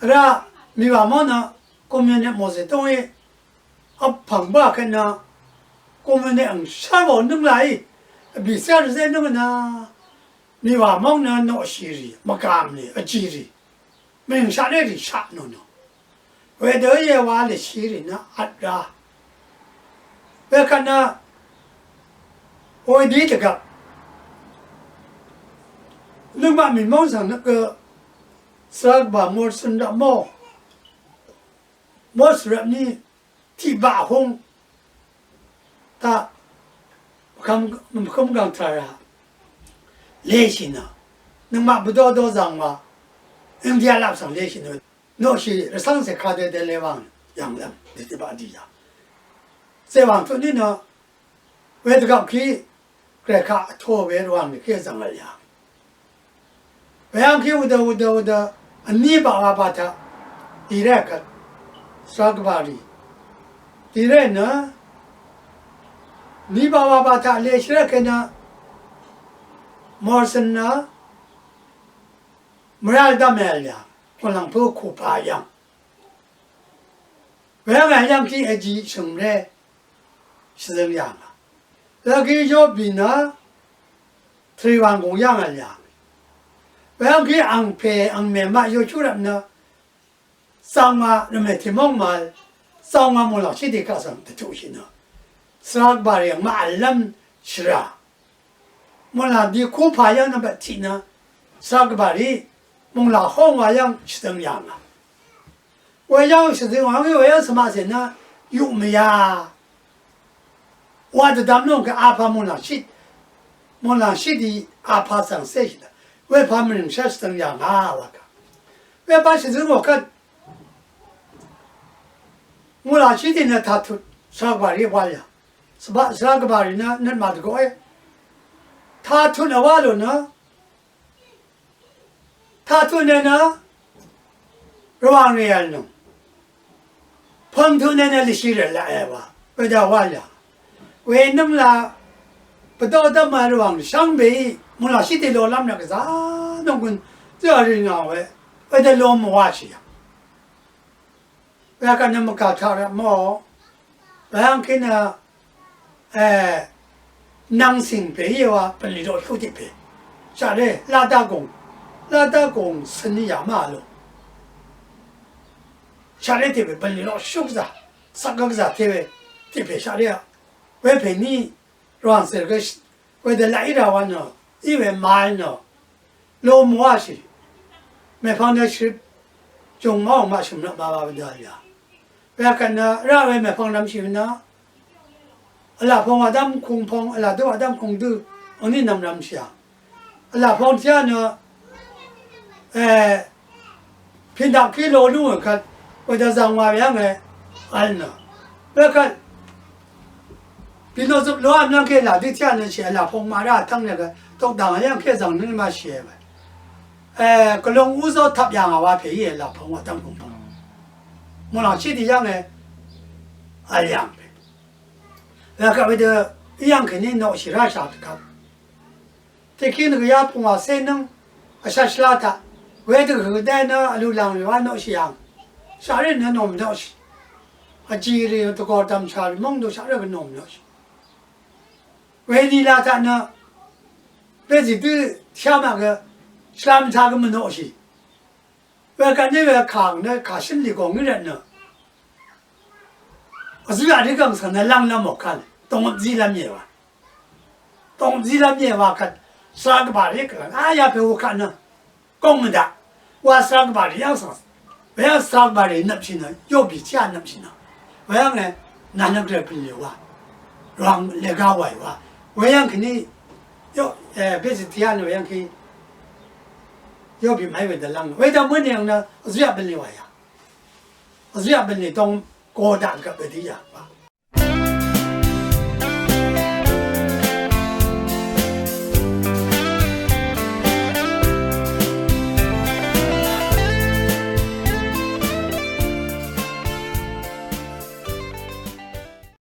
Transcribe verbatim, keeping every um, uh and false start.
Vrá mìwà móng nø communist mòzè tóngí vpv̀ng bǿà kvt nø communist ang shárò nǿng làí vbì cér zé nǿng nø mìwà móng nø noqshì rì, mvgàm rì, vjì rì, mìng shaqlé rì shaq nò nò. Wedø íe wa lèshi rì nø vt ra. Wekvt nø wedø í dvgvp nøngmaq mì móng svng nø gø svra gvbà mòrsøn rvp mò. Mòrsøn rvp ní tiq baq húng taq mvkvm, mvkvm gv̀ng tvrà leshì nø nøngmaq bvdódó zvng wa India lap svng leshì nø noqshì rvcv́ngcè kadø dvlevang yv̀nglv́m dvdvbaq dì yà. Zèwàng tut ní nø wedvgvp kí Gvray kaq vtó we Rvwàng nìkí zvng vl yà. Weyv́ng kí vdø vdø vdø vní baq wa ba taq dì ré kvt svra gvbà rì dì ré nø vní baq wa ba taq leshì ré kvt nø Mòrsøn nø mvrá vl dv́m èvl yà. Kùnlv̀ng pø̄ kùpà yv̀ng. Weyv́ng èvl yv́ng kí èjì shø̀ng ré shvzøng yà ngà. Weyv́ng kí Yobi nø Tvrì wàng gùng yv́ng vl yà. Weyv́ng kí angpè angmè maq yochú rvp nø zangwa rvmè tìmóng màvl zangwa mùnglàng shí dì kaq svng dvtuqshì nø svra gvbà rì maq vllv́m shvrà. Mùnglàng dì kú pà yv́ng nvmbat tiq nø svra gvbà rì mùnglàng hóng wa yv́ng shvdøng yà ngà. Weyv́ng shvdøng wa ngí weyv́ng svmaqcè nø yuq mvyà. Wa dvdvm lúng kà apa mùnglàng shit. Mùnglàng shit dì apa svng céshì dv́. Wepà mvrìng shvt shvdøng yà ngà wa kà. Wepà shvdøng wa kvt mùnglàng shit dì nø tàtut svra gvbà rì wal yà. Svra gvbà rì nø nøt màdvgoqé. Tàtut nø wa lò nø Taq tuq nø nø Rvwàng rì vl nò. Pøng tuq nø nø lvshi rvlaq e wa. Wedø wa ya. Wenøng la pvdø dvma Rvwàng shvngbe mùnlaq shit dì lolv́m nø gvza nònggùn zø rì ngà we. Wedø lo mvwashì ya. Wekvt nø mvkà taq rvt mò. Weyv́ng kí nø, e, nvngsìng pè íe wa, bv̀nlì loqshú tiq pè. Shaqré, ládá gùng, ládá gùng cø̀n í yà má lò. Shaqré tiq pè, bv̀nlì loqshú gvzà, cvk gvzà tiq pè, tiq pè shaqré a. Wepè ní, Rvwàng cèrgø, wedø laq í rà wa nø, í we mal nø. Lo mvwáshì. Mèpvng nø shøp jùng mv́ng maqshø̀m nø baba vdø ya. Wekvt nø rá we mèpvng rvmshì nø. Vlà pvng wa dv́m kung pvng, vlà dø wa dv́m kung dø. Angní nvm rvmshì ya. Vlà pvng tiá nø, e, pìndap kí lo lú ngø kvt. Wedø zang wa we yv́ng e. Vl nø. Wekvt Pìnò zøp lò vm yv́ng kè là dø tiq vnø shì là pong màrá vtv́ng nø gø tokdv̀ng yv́ng kè zv̀ng nø màshì we. E, gvlung uzó tvp yà ngà wa pè í là pong wa tv́ng pong pong. Mò làng shí dì yv́ng e, vl yv̀ng pè. Wekvt wedø, í yv́ng kèní noqshì rá shà dvgvp. Tèkíng nø gvyá pungwà cé nǿng vshvt shvlá taq wedø høq dé nø vlu lv̀ng rì wá noqshì yàng. Shaqré nø nòm noqshì. Vjì rì dvgòr dv̀mshà rì móng dø shaqré gø nòm noqshì. Weni la taq nø bezì dǿ tyá màgø shvlam taq gø mvnoqshì. Wekvt ní we kàng nø kàshǿn lìgò ngí rvtnø. Vzø yaq dí gv̀ng svng nø lv́nglv́m mò kv́n. Dongvp zílv́m íe wa. Dongvp zílv́m íe wa kvt. Svra gvbà rí kvt. A ya pè wukvt nø. Góng mvdaq. Wa svra gvbà rí yv́ng svng. Weyv́ng svra gvbà rí nvpshì nø. Yobi tiq a nvpshì nø. Weyv́ng e. Nà nø gvray pø̀n lè wa. Rvwàng lèga wàì wa. Weyv́ng kèní. Yo, e, besi tiq a nø weyv́ng kèní. Yobi màí wedø lv́ng. Wedø mø̀n yv̀ng nø. Vzø yaq pø̀n lè wa ya. Vzø yaq bv̀nlì dong go daq gvp dí yà wa.